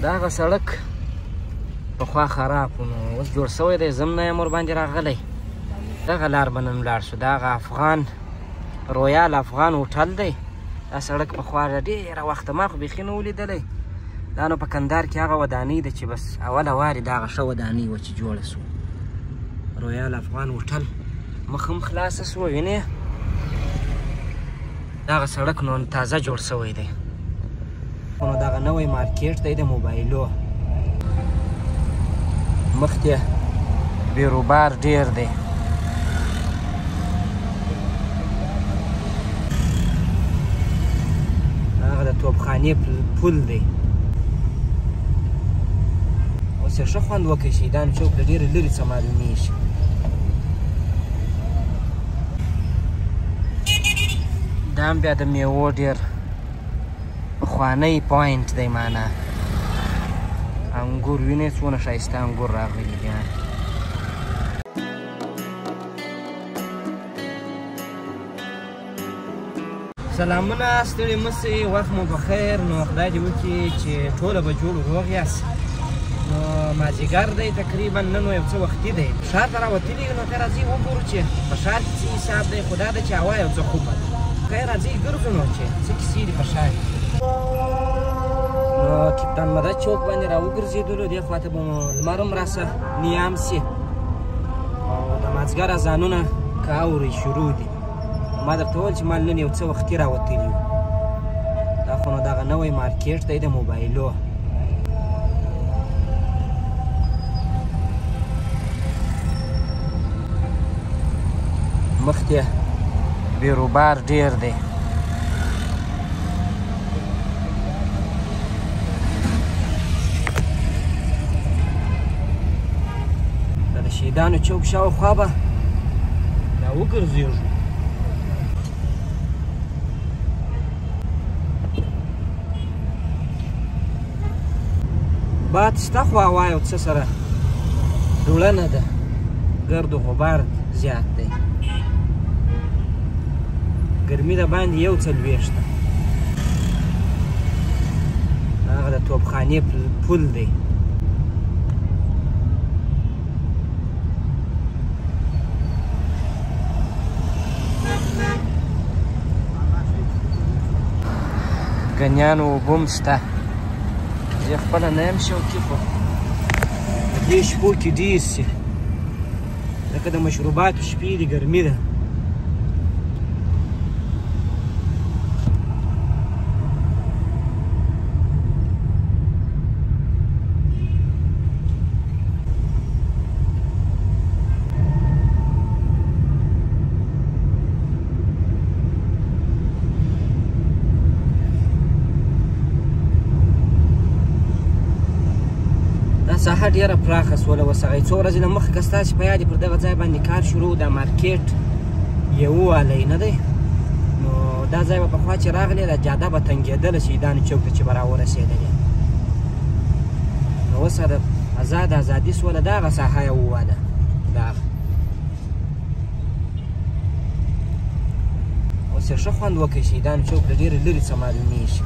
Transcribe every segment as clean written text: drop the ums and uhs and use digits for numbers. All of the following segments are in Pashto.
دغه سړک پخوا خراب و، نو اوس جوړ سوی دی. زه هم نه یم ورباندې راغلی. دغه لار به نن ولاړ شو. دغه افغان رویال افغان هوټل دی. دا سړک پخوا له ډېره وخته ما خو بیخي نه و لیدلی. دا نو په کندهار کې هغه ودانۍ ده چې بس اوله وارې دغه ښه ودانۍ وه چې جوړه سوه. رویال افغان هوټل مخ هم خلاصه سوه، وینې؟ دغه سړک نو تازه جوړ سوی دی. نو دغه نوی مارکیټ دی د موبایلو. مخکې بیروبار ډېر دی. هغه د توپخانې پل دی. اوس یې ښه خوند وکړي، شهیدانو چوک له ډېرې لرې څه معلومیږي. دا هم بیا د میوو ډېر پخوانی point دی. معنا انګور وینې څونه ښایسته انګور راغلي دي. سلامونه، ستړي مه سئ، وخت مو بخیر. نو خدای دې وکړي چې ټوله به جوړ روغ یاست. نو مازدیګر دی تقریبا، نن یو څه وختي دی. ښار ته راوتلي یو، نو ته راځئ وګورو چې په ښار کې څه حساب دی. خو دا ده چې هوا یو څه خوبه ده. خیر راځئ ګرځو نو چې څه کیسې دي په ښار کې. نو کپتان مدد چوک باندې راوګرځېدلو. دې خوا ته به مو لمر هم راسه نیام سي او د مازدیګر اذانونه که اورئ شروع دي. ما درته وویل چې ما نن یو څه وختي راوتلي یو. دا خو نو دغه نوی مارکیټ دی د موبایلو. مخکې بیروبار ډېر دی. دا د شهیدانو چوک شاوخوا به راوګرځېږو. باد شته خو هوا یو څه سره دوړنه ده، ګرد و غبار زیات دی. ګرمي د باندې 41 ده. هغه د توپخانې پل دی. ګنیانو اوبه هم شته. زه خپله نه یم شوقي، خو په دې شپو کې ډېر سي، ځکه د مشروباتو شپې دي، ګرمي ده. ساحه ډېره پراخه سوله اوس. هغه څو ورځې له مخکې که ستاسې په یاد پر دغه ځای باندې کار شروع، دا مارکیټ یې ووالی نه دی، نو دا ځای به پخوا چې راغلې دا جاده به تنګېدله شهیدانو چوک ته چې به راورسېدلې. نو اوس د ازاده ازادي سوله، دغه ساحه یې وواله. دغه اوس یې ښه خوند وکړي، شهیدانو چوک له ډېرې لرې څه معلومیږي.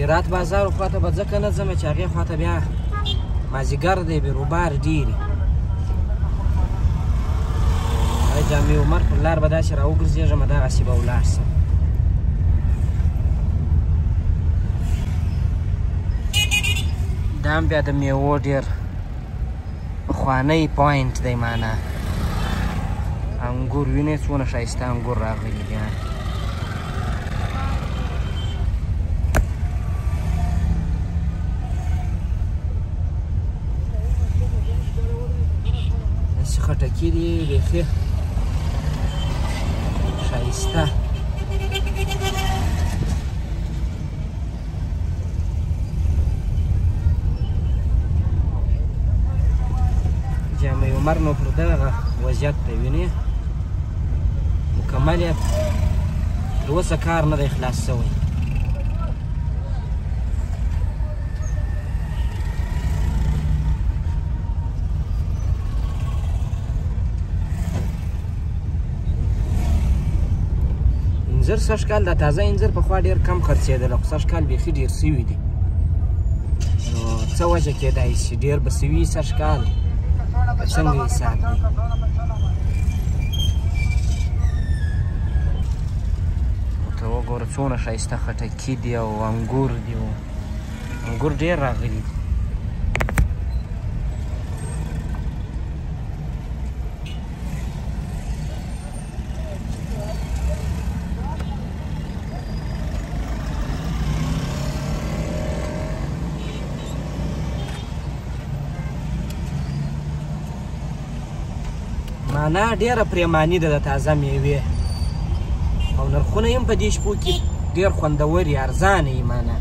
هرات بازار خواته به ځکه نه ځم چې هغې خواته بیا مازدیګر دی، بیروبار ډېر. جامع عمر پر لار به داسې راوګرځېږم، دغسې به ولاړ سم. دا هم بیا د میوو ډېر پخوانی point دی. معنا انګور وینې څونه ښایسته انګور راغلي دي. داسې خټکي دي بیخي ښایسته. لمر نو پر دغه وضعیت دی، وینې مکمل یې تر اوسه کار نه دی خلاص شوی. انځر سږ کال دا تازه انځر پخوا ډېر کم خرڅېدل، خو سږ کال بیخي ډېر سوي دي. نو څه وجه کېدای شي ډېر به سوي سږ کال، که څنګه حساب دی؟ ته وګوره څونه ښایسته خټکي دي او انګور دي، انګور ډېر راغلي دي. معنا ډېره پریماني ده د تازه میوې، او نرخونه یې هم په دې شپو کې ډېر خوندور یې، ارزانه یې معنا.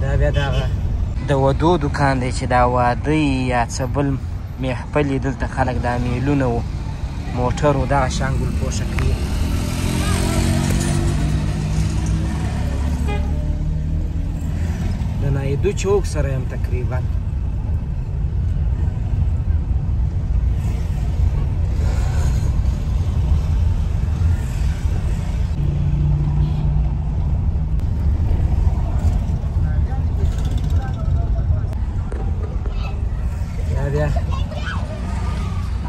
دا بیا دغه د ودو دکان دی چې دا واده یا څه بل محفل یې دلته خلک دا میلونه و موټر و دغه شان ګلپوشه کوي. د نایدو چوک سره یم تقریبا.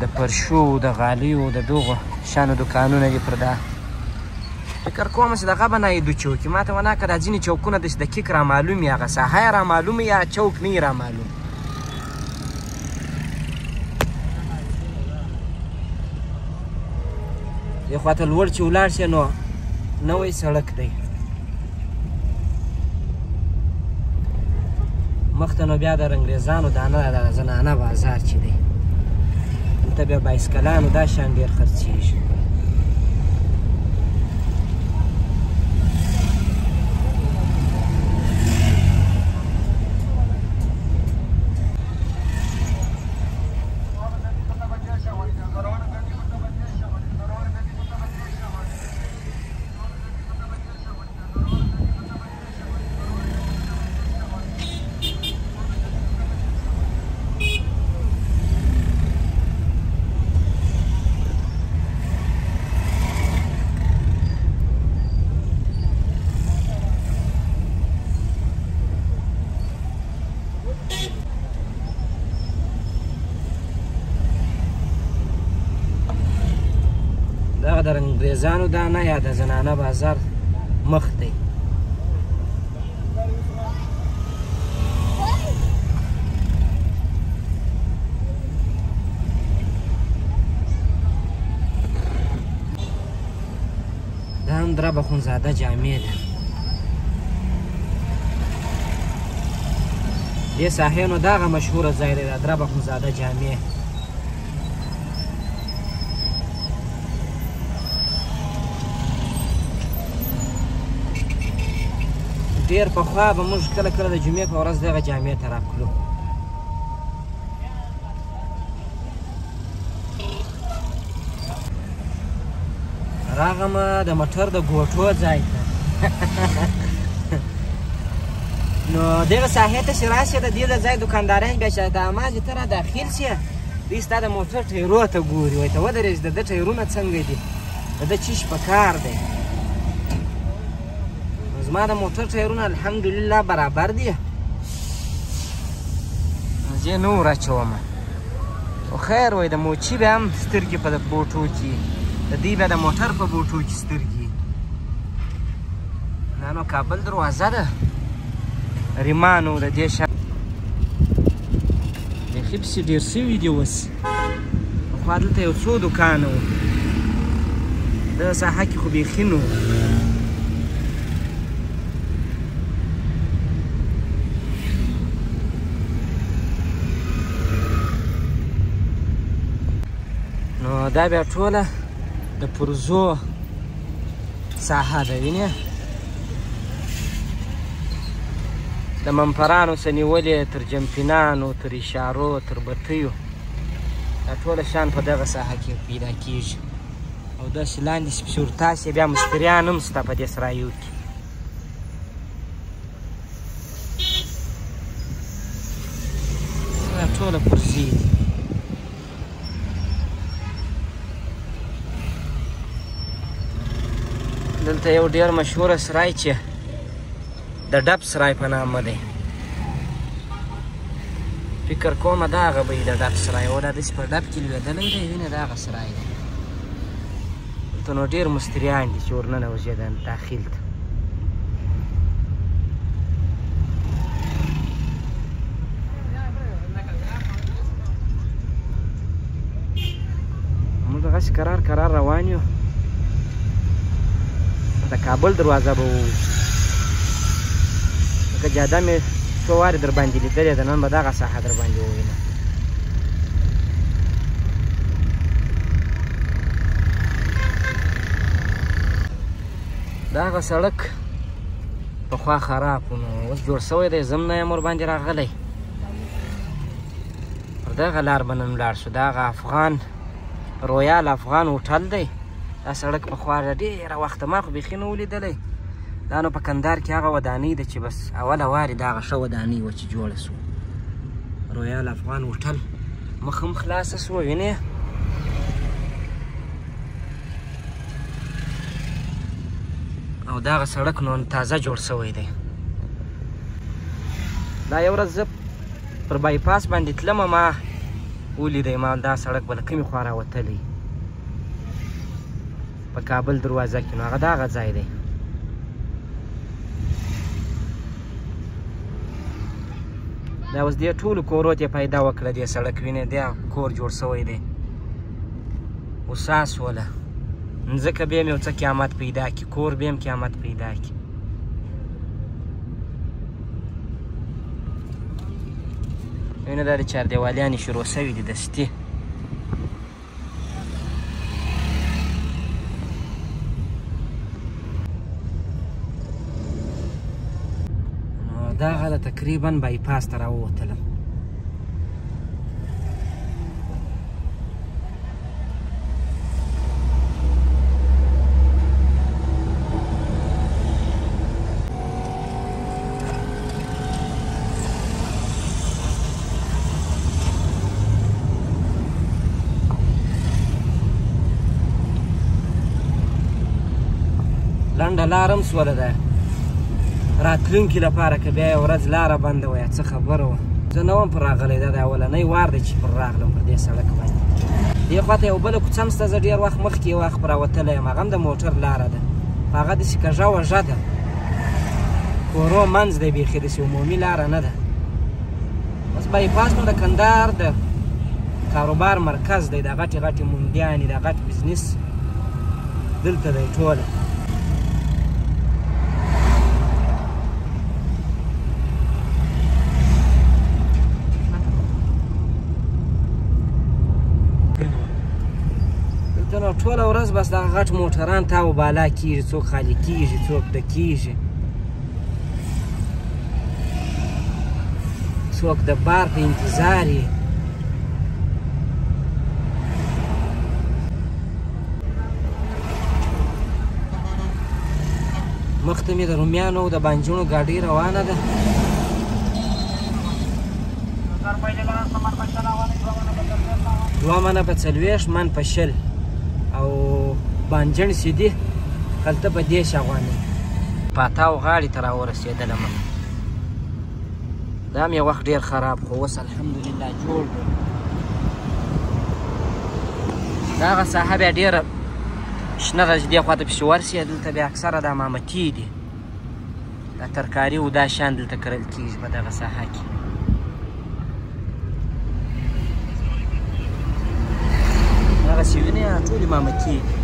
د پرشو د غالیو د دغو شانو دکانونه دي پر دا. فکر کوم چې دغه به نایدو چوک، ما ته ونه که دا ځینې چوکونه داسې دقیق رامعلوم وي، هغه ساحه یې رامعلومه یا چوک نه یې رامعلوم. دې خوا ته لوړ چې ولاړ شې نو نوی سړک دی. مخته نو بیا د رنګریزانو دانه ده، د زنانه بازار چې دی، دلته بیا بایسکلانو دا شیان ډېر خرڅېږي. دغه د رنګریزانو دانه یا د زنانه بازار مخ دی. دا هم درب اخوندزاده جامع ده. دې ساحې نو دغه مشهوره ځای دی، دا درب اخوندزاده جامع. ډېر پخوا به موږ کله کله د جمعې په ورځ دغه جامع ته راتلو. راغمه د موټر د ګوټو ځای ته. نو دغه ساحې ته چې راشې د دې د ځای دکانداران بیا چې د امازې ته را داخل شې، دوی ستا د موټر ټیرو ته ګوري، وایي ته ودرېږه د ده ټیرونه څنګه دي، د ده چیش په کار دی. زما د موټر ټایرونه الحمدلله برابر دي، زه نه ور اچوم. خو خیر وایي د موچي بیا هم سترګې په بوټو کې، د دوی بیا د موټر په بوټو کې سترګې. دا نو کابل دروازه ده، ریمانو د دې بیخي پسې ډېر سوي دي اوس. پخوا دلته یو څو دوکانه وو، دغه ساحه کې خو بیخي نه وو. نو دا بیا ټوله د پرزو ساحه ده، وینې د ممپرانو څخه نیولې تر جمپینانو، تر اشارو، تر بتیو، دا ټوله شیان په دغه ساحه کې پیدا کیږي. او داسې لاندې چې پسې ورتاسې بیا مستریان هم سته په دې سرایو کې. دا ټوله پرزې دي. دلته یو ډېر مشهوره سرای چې د ډب سرای په نامه دی، فکر کومه دا هغه به وي د ډب سرای، او دا داسې په ډب کې لوېدلی دی، وینه دا هغه سرای دی. دلته نو ډېر مستریان دي چې ورننوځي داخل ته. موږ دغسې کرار کرار روان یو، د کابل دروازه به ووځو، ځکه جاده مې څو وارې در باندې لیدلې ده، نن به دغه ساحه در باندې ووینم. دغه سړک پخوا خراب و، نو اوس جوړ سوی دی، زه هم نه یم ورباندې راغلی. پر دغه لار به نن ولاړ شو. دغه افغان رویال افغان هوټل دی. دا سړک پخوا ډېره وخته ما خو بیخي نه و لیدلی. دا نو په کندهار کې هغه ودانۍ ده چې بس اوله وارې دا هغه ښه ودانۍ وه چې جوړه سوه، رویال افغان هوټل. مخ هم خلاصه سوه، وینې؟ او دغه سړک نو تازه جوړ سوی دی. دا یو ورځ زه پر بای پاس باندې تلمه، ما ولیدی، ما دا سړک به له کومې خوا راوتلی په کابل دروازه کې، نو هغه دغه ځای دی. دا اوس دې ټولو کورو ته پیدا وکړه، دې سړک وینې، دی کور جوړ سوی دی. اوسا سوله مځکه بیا هم یو څه قیامت پیدا کړي، کور بیا هم قیامت پیدا کړي. وینه دا د چاردیوالیانې شروع سوي دي دستي. نو دغه ده تقریبا بای پاس ته راووتلم. لنډه لار هم سوله ده راتلونکي لپاره، که بیا یوه ورځ لاره بنده وه یا څه خبره وه. زه نه وم پر راغلی، دا د اولنی وار دی چې پر راغلم پر دې سړک باندې. دې خوا ته یو بله کوڅه هم شته، زه ډېر وخت مخکې یو وخت پر راوتلی یم، هغه هم د موټر لاره ده، خو هغه داسې کږه وږه ده، کورو منځ دی، بیخي داسې عمومي لاره نه ده. اوس بای پاس نو د کندهار د کاروبار مرکز دی، دا غټې غټې منډیانې، دا غټ بزنس دلته دی ټوله. دلته نو ټوله ورځ بس دغه غټ موټران تاو بالا کیږي، څوک خالي کیږي، څوک ډکیږي، څوک د بار په انتظار یي. مخته مې د رومیانو او د بانجڼو ګاډۍ روانه ده. 2 منه په 40، من په 20، او بانجڼ چې دي هلته په 30 افغانۍ. پاتاو غاړې ته راورسېدلم. دا مې وخت ډېر خراب، خو اوس الحمدلله جوړ دی. دغه ساحه بیا ډېره شنه ده چې دې خوا ته پسې ورسې، دلته بیا اکثره دا مامتې دي، دا ترکاري او دا شیان دلته کرل کېږي په دغه ساحه کې. دغسې وینې ټولې مامتې دي.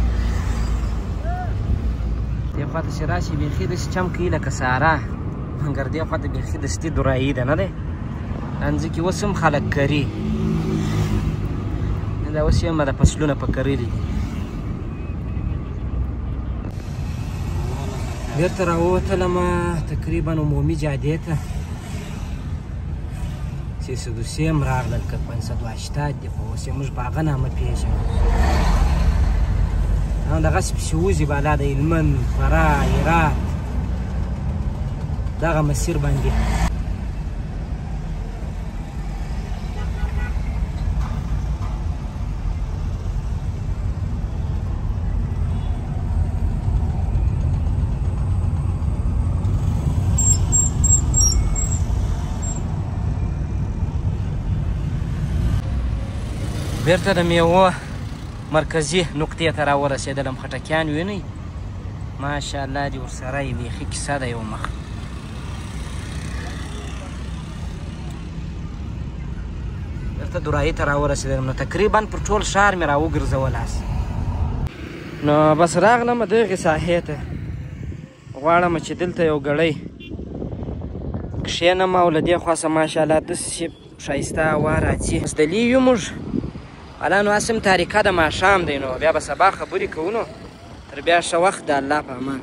دې خوا ته چې راشي بیخي داسې چم کوي لکه سارا، مګر دې خوا ته بیخي دستي دورایي ده، نه دی؟ دا مځکې اوس هم خلک کري، دا اوس یې هم د فصلونه په کرلي دي. بیرته راووتلم تقریبا عمومي جادې ته، چې سدوسې هم راغلل، که 580 دي، خو اوس یې موږ په هغه نامه پېژنو. دغسې پسې وځي بالا د هلمند، فراه، هرات، دغه مسیر باندې. بیرته د میوو مرکزي نقطې ته راورسېدلم. خټکیان وینئ، ماشاءالله دي ورسره یې بیخي کیسه ده یو مخ. بیرته دورایي ته راورسېدلم، نو تقریبا پر ټول ښار مې راوګرځولاست. نو بس راغلم دغې ساحې ته، غواړم چې دلته یو ګړی کښېنم او له دې خوا څخه ماشاءالله داسې ښایسته هوا راځي. ستړي یو موږ الان، نو هسې هم تاریکه ده، ماښام دی، نو بیا به سبا خبرې کوو. نو تر بیا ښه وخت، د الله په امان.